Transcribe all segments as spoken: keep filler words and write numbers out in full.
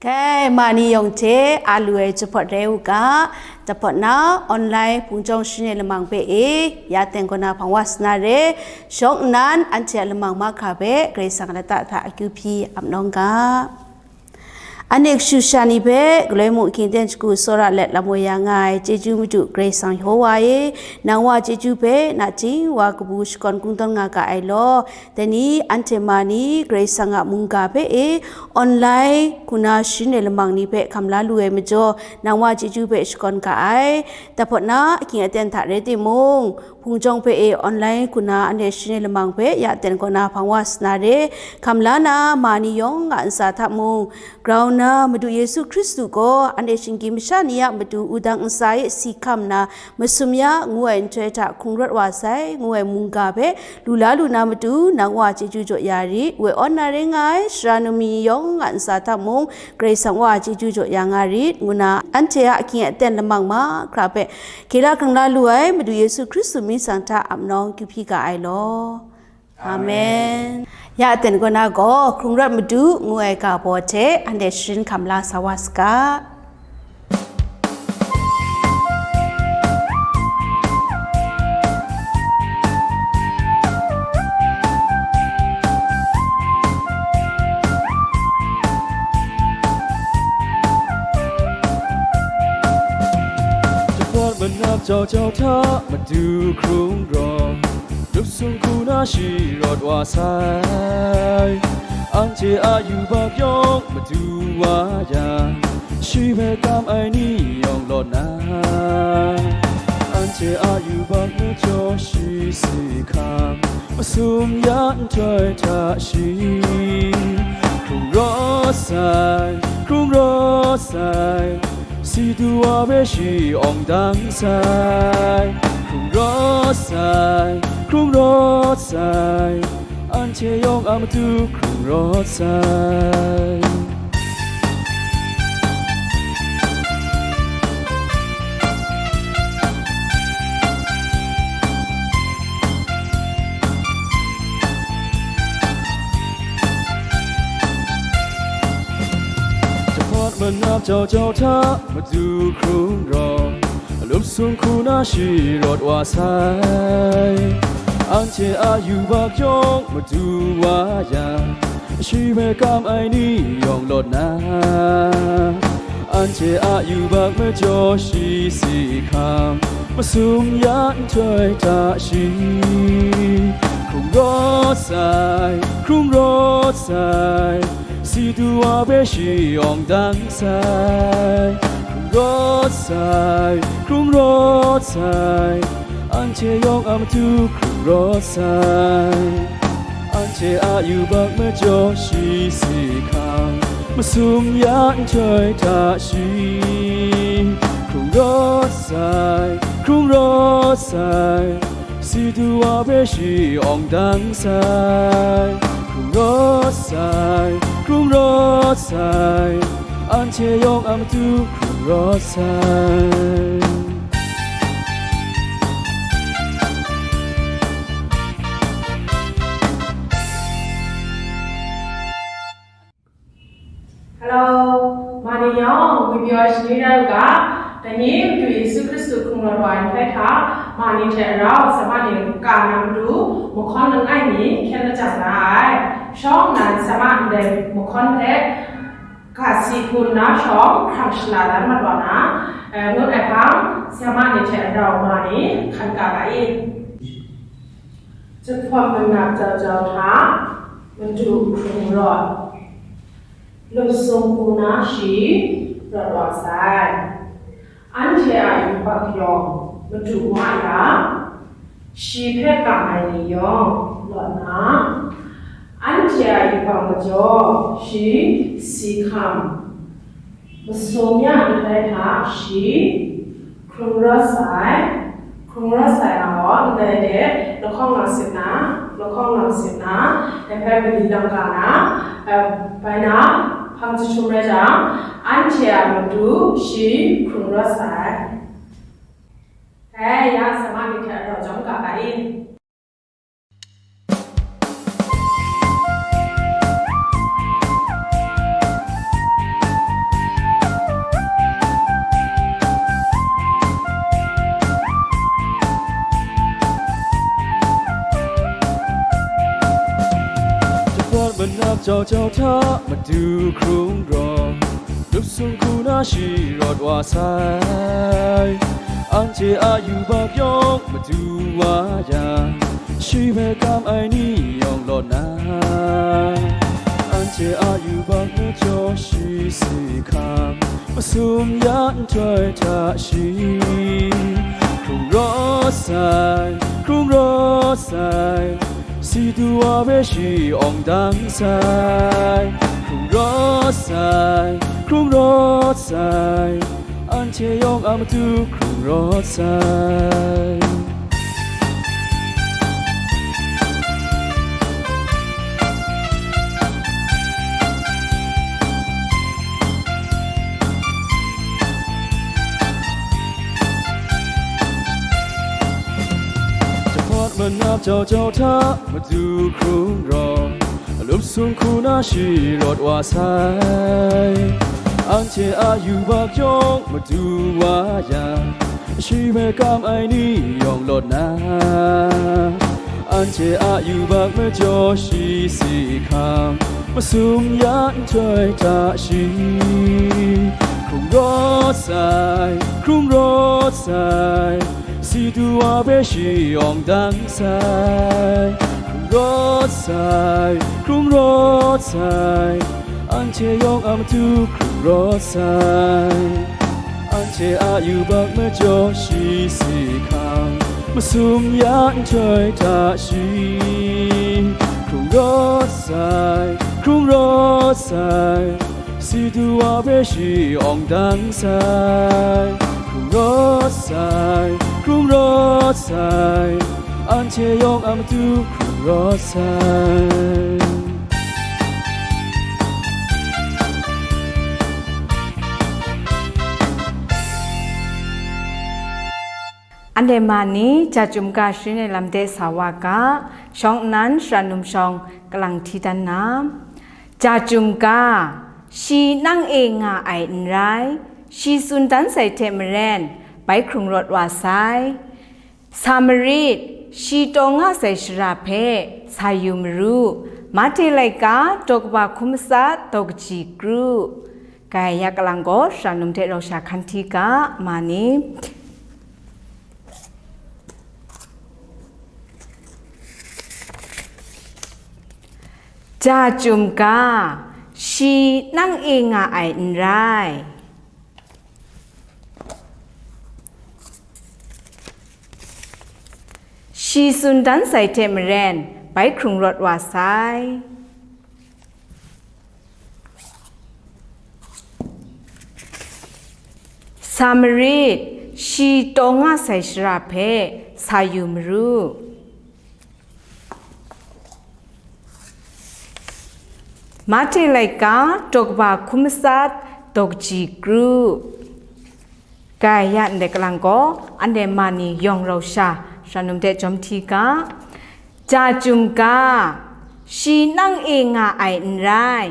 Kai, ma ni yawng hte a lu ai jahpawt rai u ga, jahpawt na online hpung jawng sharin ai lamang hpe e, ya ten kaw na hpang wa sa na re, shawng nnan anhte a lamang mahkra hpe Karai Kasang a lata hta akyu hpyi ap nawng ga. Anhte kashu sha ni hpe galoi mung ahkying aten shagu tsawra let lam woi ya nga ai chyeju Madu Karai Kasang Yehowa e, nang Wa chyeju hpe nachying wa kabu shakawn kungdawn nga ga ai law, dai ni anhte ma ni Karai Kasang a mungga hpe e, online hku na sharin ai lamang ni hpe hkam la lu ai majaw, nang Wa chyeju hpe shakawn ga ai. Jahpawt na ahkying aten hta rai timung, hpung jawng hpe e online hku na anhte sharin ai lamang hpe ya ten kaw na hpang wa sa na re, hkam la na ma ni yawng a ntsa hta mung, grau nna Madu Yesu Hkristu gaw anhte shinggyim masha ni a matu wudang ntsa e si hkam nna, masum ya ngu ai nhtoi hta hkrung rawt wa sai, ngu ai mungga hpe lu la lu na matu, nang Wa chyeju jaw ya rit, woi awn na rai nga ai sara num ni yawng a ntsa hta mung, Karai Kasang Wa chyeju jaw ya nga rit, ngu na anhte a ahkying aten lamang mahkra hpe hkye la hkrang la lu ai Madu Yesu Hkristu mying hta ap nawng kyu hpyi ga ai law. Amen. Ya ten kaw na gaw, Hkrung rawt Madu, ngu ai ga baw hte anhte sharin hkam la sa wa saga. Jahpawt manap jau jau hta Madu hkrung rawt, lup sung hku na shi rawt wa sai. Anhte a yubak yawng Madu wa yang, shi hpe kam ai ni yawng lawt na, anhte a yubak majaw shi si hkam, masum ya nhtoi hta shi hkrung rawt sai, hkrung rawt sai. Si du wa hpe shi awng dang sai, hkrung rawt sai, hkrung rawt sai, anhte yawng a matu hkrung rawt sai. Jahpawt manap jau jau hta Madu hkrung rawt, lup sung hku na shi rawt wa sai. Anhte a yubak yawng Madu wa yang, shi hpe kam ai ni yawng lawt na, anhte a yubak majaw shi si hkam, masum ya nhtoi hta shi hkrung rawt sai, hkrung rawt sai. Si du wa hpe shi awng dang sai, hkrung rawt sai, hkrung rawt sai, anhte yawng a matu hkrung rawt sai. Anhte a yubak majaw shi si hkam, masum ya nhtoi hta shi hkrung rawt sai, hkrung rawt sai. Si du wa hpe shi awng dang sai, hkrung rawt sai, hkrung rawt sai, anhte yawng a matu hkrung rawt sai. Hello, ma ni yawng, ngwi pyaw shani rai u ga, dai ni Madu Yesu Hkristu hkrung rawt wa ai nhtoi hta, ma ni hte rau, sa ma ni ka na matu, mahkawn langai mi, hkyen lajang na ai. Shawng nnan sa ma ndai mahkawn hpe, ga si hku nna shawng, hkrang shala dan mat wa na, eh, ngut ai hpang, sa ma ni hte rau ma ni, hkan ka ga i. Jahpawt manap jau jau hta, Madu hkrung rawt. Lup sung hku na shi rawt wa sai. Anhte a yubak yawng Madu wa yang, shi hpe kam ai ni yawng lawt na, anhte a yubak majaw shi si hkam, masum ya nhtoi hta shi hkrung rawt sai, hkrung rawt sai nga gaw, ndai de lahkawng lang sit na, lahkawng lang sit na, dai hpe mali lang ga na, eh, bai na, Hpang jahtum rai jang, anhte a matu shi hkrung rawt sai. Dai ya, sama ni hte rau jawm ga ga i. Jahpawt manam jau jau hta matu hkrung rawt, lup sung hku na shi rawt wa sai. Anhte a yubak yawng matu wa yang, shi hpe kam ai ni yawng lawt na, anhte a yubak majaw shi si hkam, masum ya nhtoi hta shi hkrung rawt sai, hkrung rawt sai. Si du wa hpe shi awng dang sai, hkrung rawt sai, hkrung rawt sai, anhte yawng a matu hkrung rawt sai. Jahpawt manam jau jau hta matu hkrung rawt, lup sung hku na shi rawt wa sai. Anhte a yubak yawng matu wa yang, shi hpe kam ai ni yawng lawt na, anhte a yubak majaw shi si hkam, masum ya nhtoi hta shi hkrung rawt sai, hkrung rawt sai. Si du wa hpe shi awng dang sai, hkrung rawt sai, hkrung rawt sai, anhte yawng a matu hkrung rawt sai. Anhte a yubak majaw shi si hkam, masum ya nhtoi hta shi hkrung rawt sai, hkrung rawt sai. Si du wa hpe shi awng dang sai, hkrung rawt sai, hkrung rawt sai, anhte yawng a matu hkrung rawt sai. Anhte ma ni, ja chyum ga sharin ai lam de sa wa ga, shawng nnan shara num shawng kalang hti dan na. Ja chyum ga, shi nang e nga ai n rai, shi tsun dan sai hte maren, bai hkrung rawt wa sai. Sa marit, shi taw nga sai shara hpe sa yu maru, Mahte laika daw kaba hkun matsat daw kaji kru. Gaya kalang gaw shara num hte rau sha hkan hti ga, ma ni. Ja chyum ga, shi nang e nga ai n rai. Shi tsun dan sai hte maren, bai hkrung rawt wa sai. Sa marit, shi taw nga sai shara hpe sa yu maru. Mahte laika daw kaba hkun matsat daw kaji kru. Gaya ndai kalang gaw, anhte ma ni yawng rau sha, shara num hte jawm hti ga. Ja chyum ga, shi nang e nga ai n rai,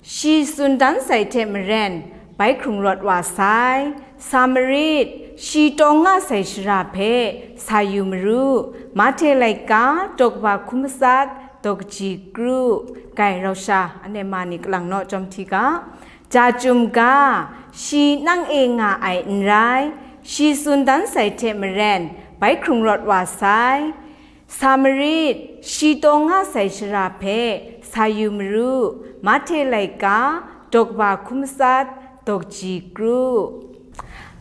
shi tsun dan sai hte maren, bai hkrung rawt wa sai. Sa marit, shi taw nga sai shara hpe sa yu maru, Mahte laika daw kaba hkun matsat daw kaji kru. Gaya rau sha, anhte ma ni kalang naw jawm hti ga. Ja chyum ga, shi nang e nga ai n rai, shi tsun dan sai hte maren, bai hkrung rawt wa sai. Sa marit, shi taw nga sai shara hpe sa yu maru, Mahte laika daw kaba hkun matsat daw kaji kru.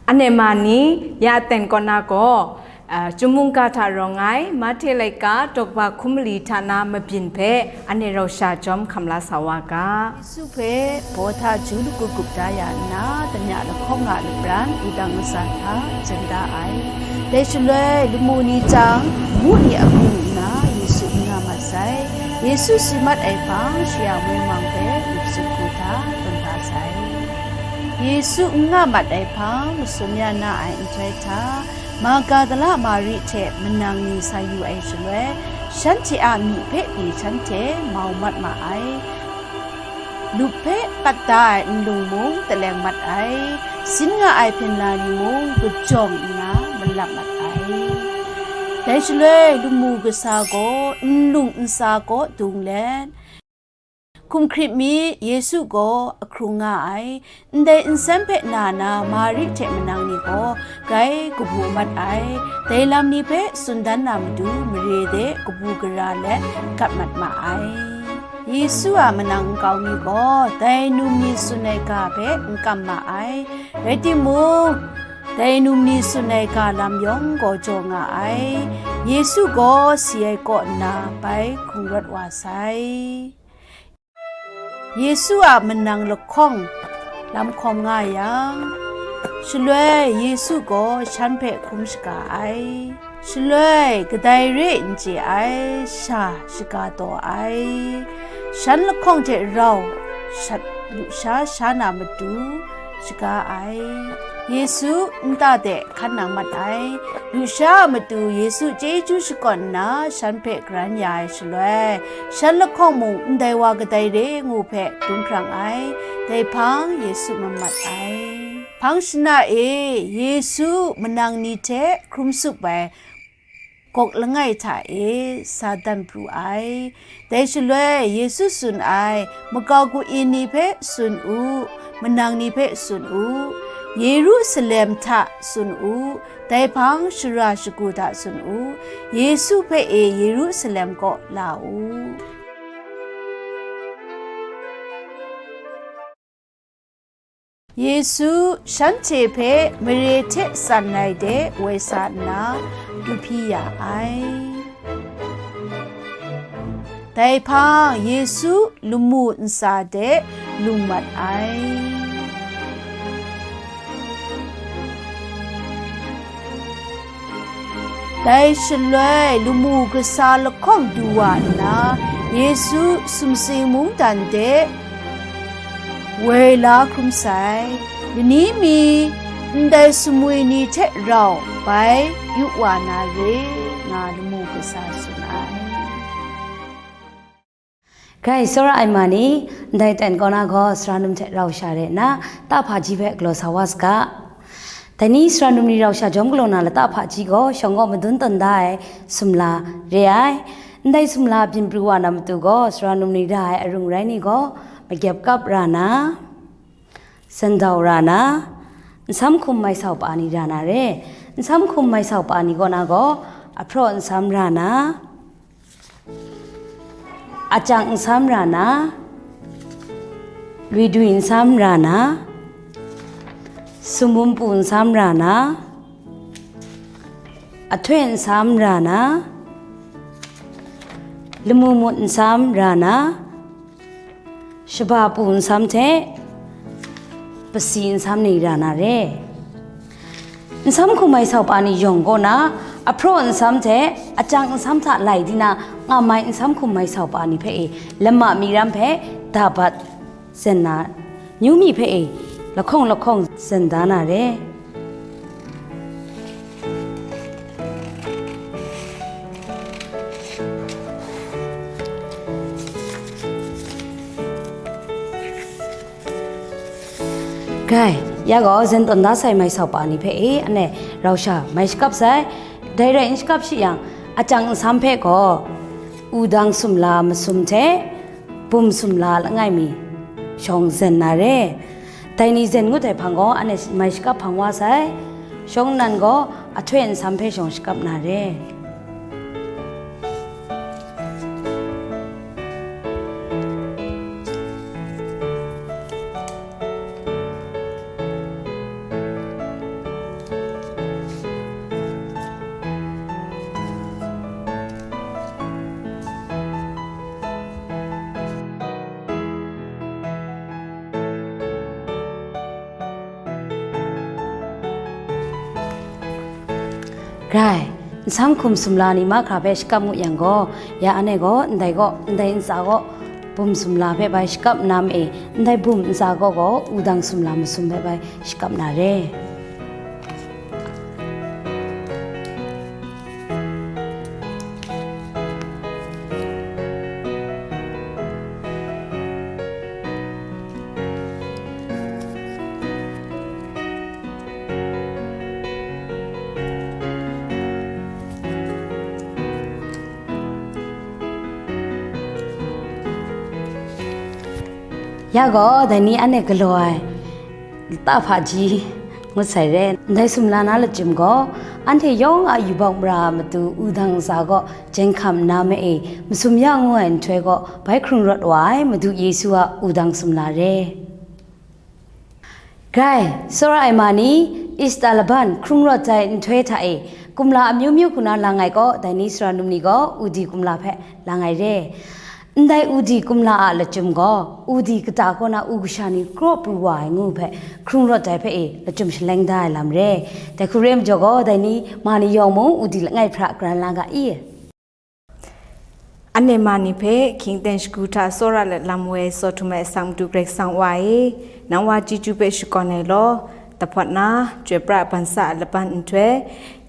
Anhte ma ni, ya aten kaw na gaw, a, Chyum mungga hta rawng ai Mahte laika daw kaba hkun mali hta na mabyin hpe anhte rau sha jawm hkam la sa wa ga. Yesu hpe baw hta ju lagut gup da ya nna, damya lahkawng a lapran wudang ntsa hta jen da ai. Dai shaloi, lamu ni chyang, ngu ni a hku nna Yesu n nga mat sai. Yesu si mat ai hpang, shi a woi mang hpe lup sut hku hta tawn da Yesu n nga mat ai hpang masum ya na ai nhtoi hta, Magdala Mari hte manang ni sa yu ai shaloi, shanhte a myi hpe pyi shanhte mau mat ma ai. Lup hpe pat da ai nlung mung taleng mat ai, sin nga ai hpyen la ni mung kajawng nna malap mat ai. Dai shaloi lamu kasa gaw nlung ntsa kaw dung let, hkum hkrit mi Yesu gaw ahkrung nga ai, ndai nsen hpe na na Mari hte manang ni gaw grai kabu mat ai, dai lam ni hpe tsun dan na matu mare de kabu gara let gat mat ma ai. Yesu a manang nkau mi gaw dai num ni tsun ai ga hpe n kam ma ai, rai timung, dai num ni tsun ai ga lam yawng gaw jaw nga ai. Yesu gaw si ai kaw nna bai hkungrawt wa sai. Yesu a manang lahkawng lam hkawm nga yang, shaloi Yesu gaw shan hpe hkrum shaga ai. Shaloi kadai re n chye ai sha shaga taw ai, shan lahkawng hte rau shat lusha sha na matu shaga ai. Yesu nta de hkan nang mat ai, lusha a matu Yesu chyeju shakawn nna shan hpe karan ya ai shaloi, shan lahkawng mung ndai wa kadai re ngu hpe dum hprang ai, dai hpang Yesu mamat ai. Hpang shana e Yesu manang ni hte hkrum sup ai gawk langai hta e sa dan pru ai. Dai shaloi Yesu tsun ai, makau ku-in ni hpe tsun u, manang ni hpe tsun u, Yerusalem hta tsun u, dai hpang shara shagu hta tsun u, Yesu hpe e Yerusalem kaw la u. Yesu shanhte hpe mare hte tsan ai de woi sa nna, du hpyi ya ai. Dai hpang Yesu lamu ntsa de lung mat ai. Dai shaloi lamu kasa lahkawng du wa nna, Yesu sumsing mungdan de woi la hkrum sai, lani mi ndai sumwi ni hte rau bai yu wa na re, nga lamu kasa tsun ai. Grai tsawra ai ma ni, ndai ten kaw na gaw sara num hte rau sha re nna, ta hpaji hpe galaw sa wa saga. Dai ni sara num ni rau sha jawm galaw na lata hpaji gaw shawng kaw madun tawn da ai sumla re ai. Ndai sumla byin pru wa na matu gaw sara num ni ra ai arung rai ni gaw magyep kap ra na, sandau ra na, nsam hkum mai sau pa ni ra na re. Nsam hkum mai sau pa ni kaw na gaw ahpraw nsam ra na, achang nsam ra na, luidwi nsam ra na, sumwum pu nsam ra na, ahtoi nsam ra na, lamu mut nsam ra na, shaba pu nsam hte pasi nsam ni ra na re. Nsam hkum mai sau pa ni yawng kaw na, ahpraw nsam hte achang nsam hta lai di na nga mai nsam hkum mai sau pa ni hpe e, lama mi ram hpe dabat zen na, nyu mi hpe e, lahkawng lahkawng zen da na re. Grai, ya gaw zen tawn da sai mai sau pa ni hpe e, ane rau sha mai shakap sai. Dai rai n shakap shi yang, achang nsam hpe gaw, wudang sumla masum hte bum sumla langai mi shawng zen na re. Dai ni zen ngut ai hpang gaw, ane mai shakap hpang wa sai. Shawng nnan gaw, ahtoi nsam hpe shawng shakap na re. Grai, nsam hkum sumla ni mahkra hpe shakap ngut yang gaw, ya ane gaw, ndai gaw, ndai ntsa gaw, Bum sumla hpe bai shakap na ma e, ndai bum ntsa gaw gaw wudang sumla masum hpe bai shakap na re. Ya gaw, dai ni anhte galaw ai lata hpaji ngut sai re. Ndai sumla na lachyum gaw, anhte yawng a yubak mara a matu wudang ntsa gaw jenghkam nna ma e, masum ya ngu ai nhtoi gaw, bai hkrung rawt wa ai Madu Yesu a wudang sumla re. Grai, tsawra ai ma ni, Ista laban hkrung rawt ai nhtoi hta e, kumla amyu myu hku na lang ai gaw, dai ni sara num ni gaw, udi kumla hpe lang ai re. Ndai udi kumla a lachyum gaw, udi kata kaw na u kasha ni kraw pru wa ai ngu hpe, hkrung rawt ai hpe e, lachyum shaleng da ai lam re. Dai hku re majaw gaw, dai ni ma ni yawng mung udi langai hpra karan la ga i. Anhte ma ni hpe hkying ten shagu hta tsawra let lam woi ai tsaw htum ai asak Madu Karai Kasang Wa e, nang Wa chyeju hpe shakawn ai law, tahpawt na, chyoi pra ai bansa a laban nhtoi,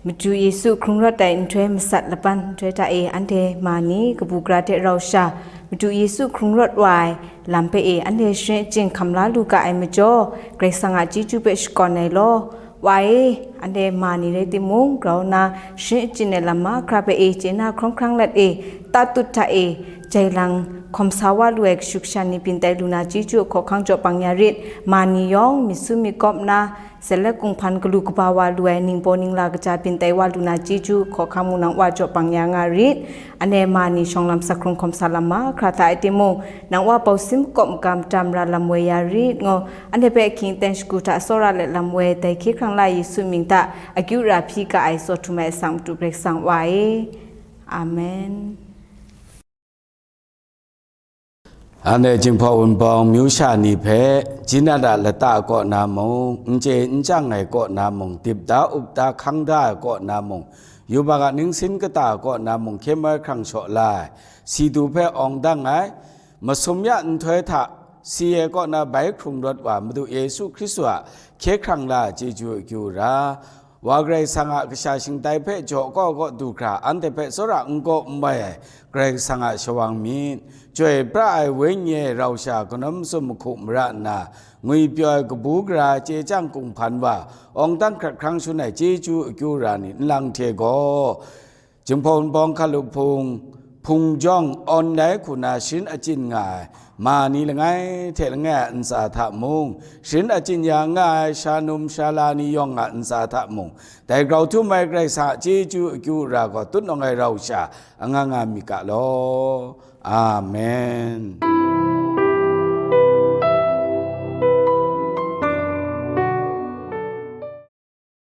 Madu Yesu hkrung rawt ai nhtoi masat laban nhtoi hta e anhte ma ni kabu gara hte rau sha, Madu Yesu hkrung rawt wa ai lam hpe e anhte sharin achyin hkam la lu ga ai majaw, Karai Kasang a chyeju hpe shakawn ai law, Wa e, anhte ma ni rai timung, grau nna sharin achyin ai lam mahkra hpe e chye na hkrawng hkrang let e, tatut hta e, jai lang hkawm sa wa lu ai kashu kasha ni byin tai lu na chyeju a hkawhkang jaw bang ya rit, ma ni yawng myit su myit kawp nna, Zalet kunghpan galu kaba wa lu ai ningbaw ningla kaja byin tai wa lu na chyeju hkawhkam mung nang Wa jaw bang ya nga rit. Anhte ma ni shawng lam sak hkrung hkawm sa lam mahkra hta e timung, nang Wa bau sim makawp magam tam ra lam woi ya rit ngu, anhte hpe hkying ten shagu hta tsawra let lam woi dai hkye hkrang la Yesu mying hta akyu ra hpyi ga ai tsaw htum ai asak Madu Karai Kasang Wa e. Amen. Anhte Jinghpaw Wunpawng myu sha ni hpe, Jinat a lata kaw na mung, n chye n chyang ai kaw na mung, dip da up da hkang da ai kaw na mung, yubak a ningsin kata kaw na mung, hkye moi hkrang shaw la ai, si du hpe awng dang ai, masum ya nhtoi hta si ai kaw na bai hkrung rawt wa Madu Yesu Hkristu a hkye hkrang la chyeju akyu ra, Wa Karai Kasang a kasha shingtai hpe jaw kaw kaw du hkra, anhte hpe tsawra n gaw n wai ai Karai Kasang a shawang myit, chyoi pra ai Wenyi e rau sha kanawn masum mahku mara nna, ngwipyaw ai kabu gara chye chyang kunghpan wa, awng dang hkrat hkrang shun ai chyeju akyu ra ni nlang hte gaw, Jinghpaw Wunpawng hkalup hpung, hpung jawng awn lai hku na sharin achyin nga ai, ma ni langai hte langai a ntsa hta mung, sharin achyin ya nga ai sha num sha la ni yawng a ntsa hta mung, dai grau htum ai Karai Kasang a chyeju akyu ra gaw tutnawng ai rau sha anga nga myit ga law. Amen.